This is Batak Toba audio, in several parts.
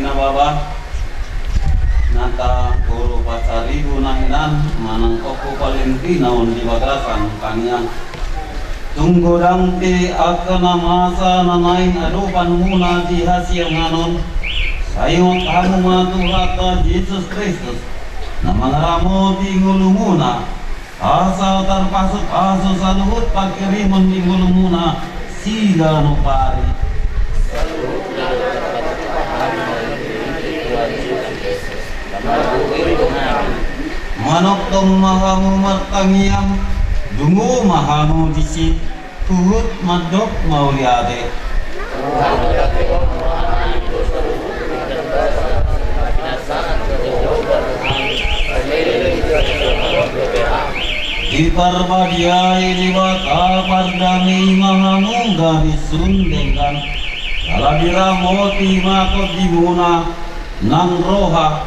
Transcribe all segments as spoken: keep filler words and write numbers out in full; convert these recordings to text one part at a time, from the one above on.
Nababan, nata boru Pasaribu na hinan, manang Ompu Palentinaon di bagasan tangiang. Tung godang pe angka na masa na naeng adopanmuna di hasiangan on, sai ingot hamu ma Tuhanta Jesus Kristus, na mangaramoti ngolumuna, asa tarpasupasu saluhut pangkirimon ni ngolumuna siganup ari. Manongtong ma hamu martangiang, dungo ma hamu disi, huhut mandok mauliate. Diparbadia Debata pardame ma hamu gabe sun denggan, jala diramoti ma tondimuna, nang roha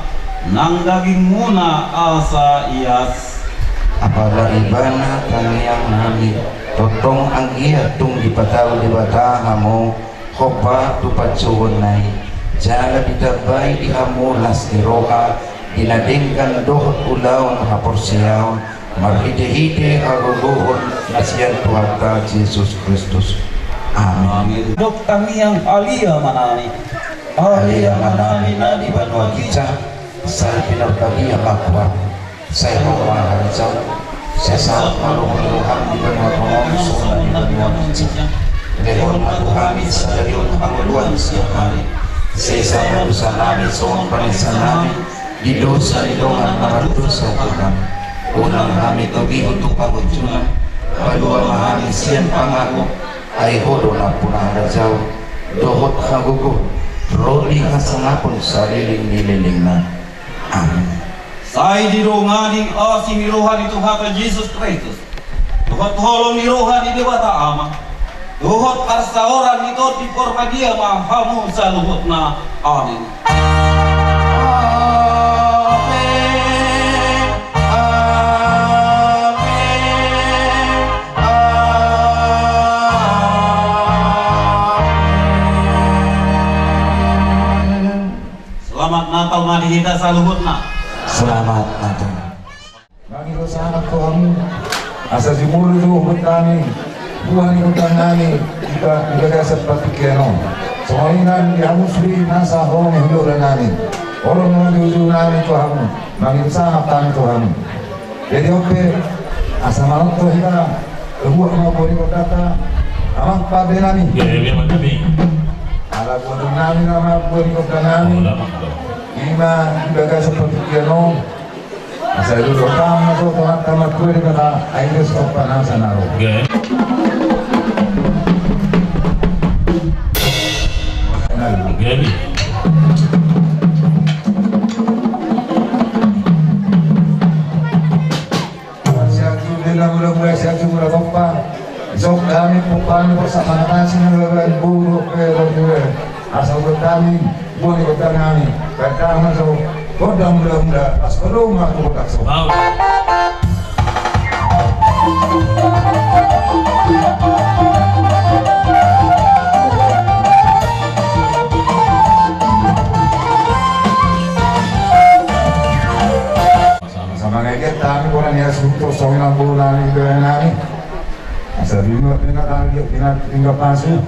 nang dagingmuna asa ias. Apala Ibana tangiang nami, tongtong anggiat tung dipatau Debata hamu hombar tu panjouonna i, jala ditambai di hamu las ni roha di na denggan dohot ulaon haporseaon, marhitehite hagogoon na sian Tuhanta Jesus Kristus. Amin. Amin. Dok tangiang Ale Amanami. Ale Amanami na di banua ginjang, sai pinarbadia ma goarmu, sai ro ma harajaonmu, sai saut ma lomo ni roham di banua tonga on songon na di banua ginjang. Lehon ma tu hami sadari on hangoluan siapari. Sesa ma dosanami songon panesanami di dosa ni dongan na mardosa tu hami. Unang hami togihon tu pangunjunan, palua ma hami sian pangago, ai Ho do nampuna harajaon dohot hagogoon, ro di hasangapon saleleng ni lelengna. Amin. Sai didongani asi ni roha ni Tuhanta Jesus Kristus, dohot holong ni roha ni Debata Ama, dohot parsaoran ni Tondi Porbadia ma hamu saluhutna. Amin. Amin. Amin. Amin. Selamat Natal ma di hita saluhutna. Selamat Natal. Nami do sangap tu hamu, asa jumolo do hutami, buah ni hutang nami, di bagasan partingkian on. Songon i nang di hamu sude nasa holong ni hulahula nami. Holong ni hulahula nami tu hamu, nami do sangap hami tu hamu. Jadi on pe, asa manongtong hita, buah ma buah ni hutangta, amang pande nami. Ala buah nami nama buah ni hutang nami. Ima di bagasan partingkian on. Asa dulu tama so tuan tama kue di kata air stop panas sana ro. Oke. Oke. Siap tu bela mula mula siap tu mula kompa. Sok kami pompa ni bos sama nasi na bela buru bela buru. Asa buat kami buat di kota kami. Kata masuk kota mula mula pas belum masuk kota sok. Mau. Sama-sama ngai dia tani bola ni asu tu songi nang bola ni bela nani. Asa bima bima tani dia bima bima pasu.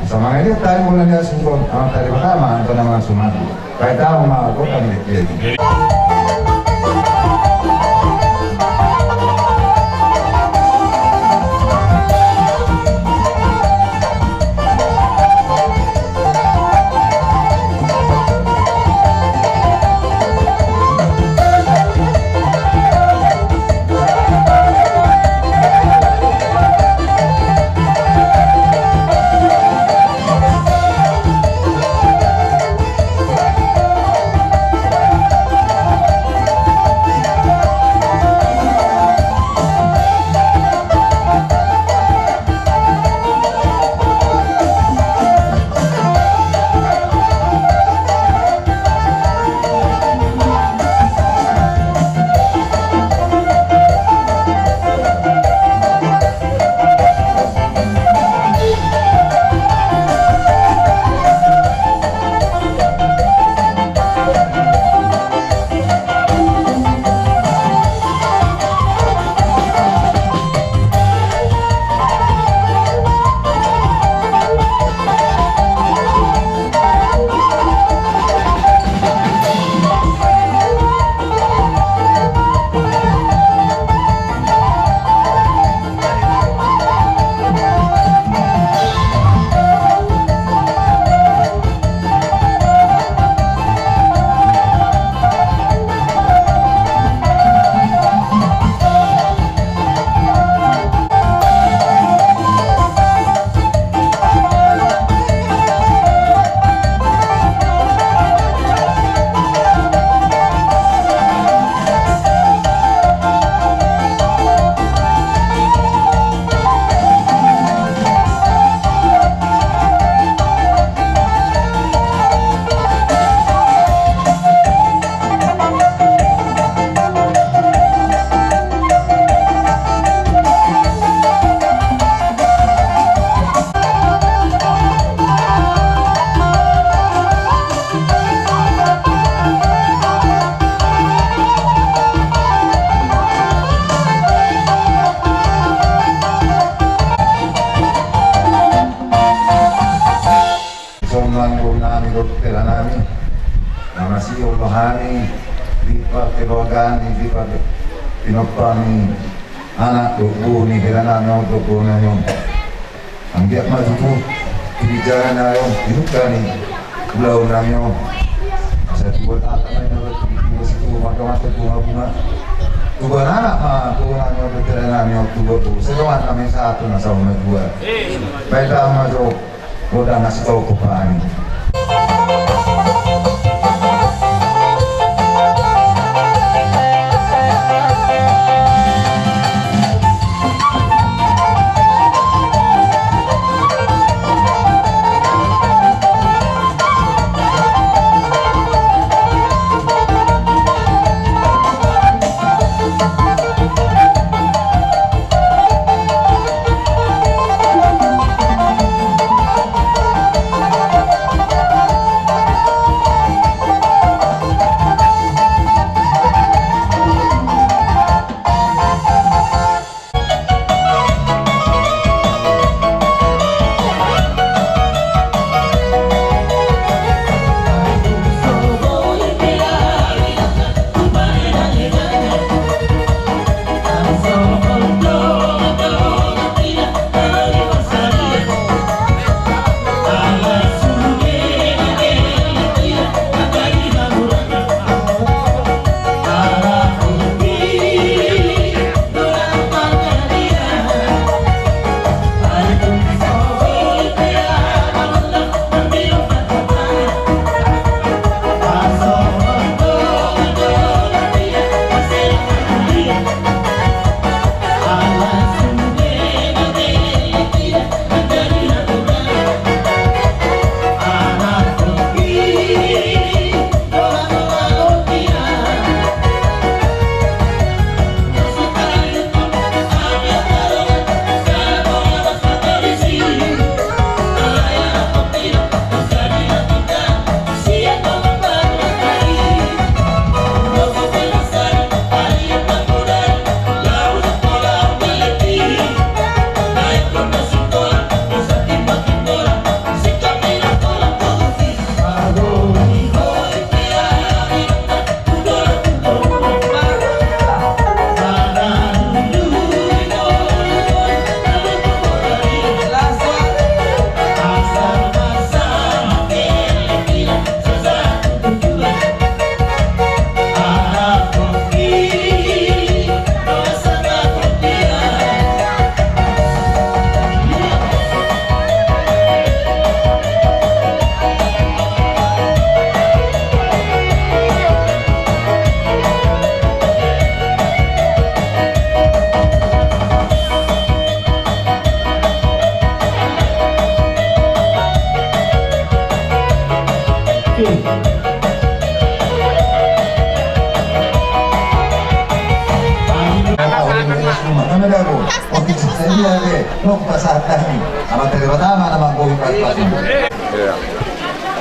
Sama ngai dia tani bola ni asu tu tani pertama antara nama sumati. Kai tahu mah kau kan dia. Hami, na masihol do hami di parkeluargaan ni, di par-, pinompar ni anak dohot boru ni hela nami on dohot boru nami on. Anggiat ma tutu di jalan nami on, di luka ni ulaon nami on. Asa tubuan anak nami on, tubuan situ, maka masa bunga-bunga. Tubuan anak ma boru nami on, dohot hela nami on, tubuan boru. Sai dongan nami satu na saur matua. Baen damang ma jo. Godang na sitopot hami.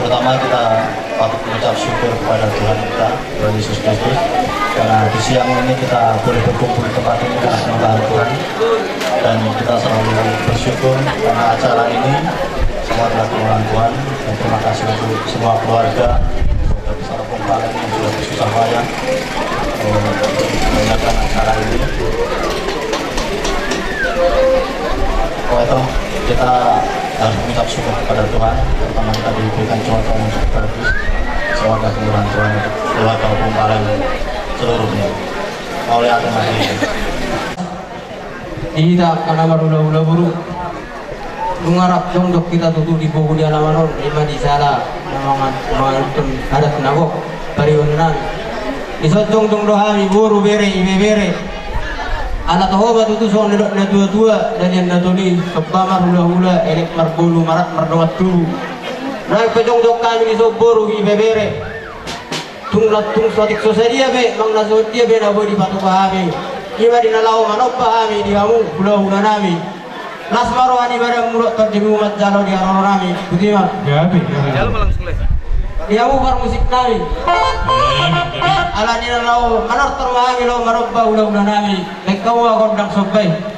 Pertama kita patut mengucap syukur kepada Tuhan kita, Tuhan Yesus Kristus, karena di siang ini kita boleh berkumpul di tempat ini karena pemerintahan Tuhan. Dan kita selalu bersyukur karena acara ini semua adalah kemurahan Tuhan. Dan terima kasih untuk semua keluarga, keluarga besar Pomparan yang sudah bersusah payah, eh, menyiapkan acara ini. Oh, itu kita harus mengucap syukur kepada Tuhan, terutama kita diberikan cuaca yang cukup bagus. Semua adalah kemurahan Tuhan, keluarga Pomparan seluruhnya. Mauliate ma. Di hita angka na marhulahula boru, nunga rap jongjong hita tutu di pogu ni alaman on, i ma di sala na mangan, mangan adat na gok, pariban nami. Dison jongjong do hami boru, bere, ibebere. Ala toho ma tutu songon nidok na tuatua, na nian na toli, somba marhulahula, elek marboru, marat mardongan tubu. Nunga pe jongjong hami dison boru, ibebere. Tung, tung so atik so sadia pe, manang na songon dia pe na boi dipatupa hami. I ma di na laho manomba hami di hamu hulahula nami. Las ma roha ni badanmu dohot tondimu manjalo di haroro nami. Botima. Gabe, gabe. Di hamu parmusik nami. Ala ni na laho manortor ma hami laho manomba hulahula nami. Baen hamu ma gondang somba i.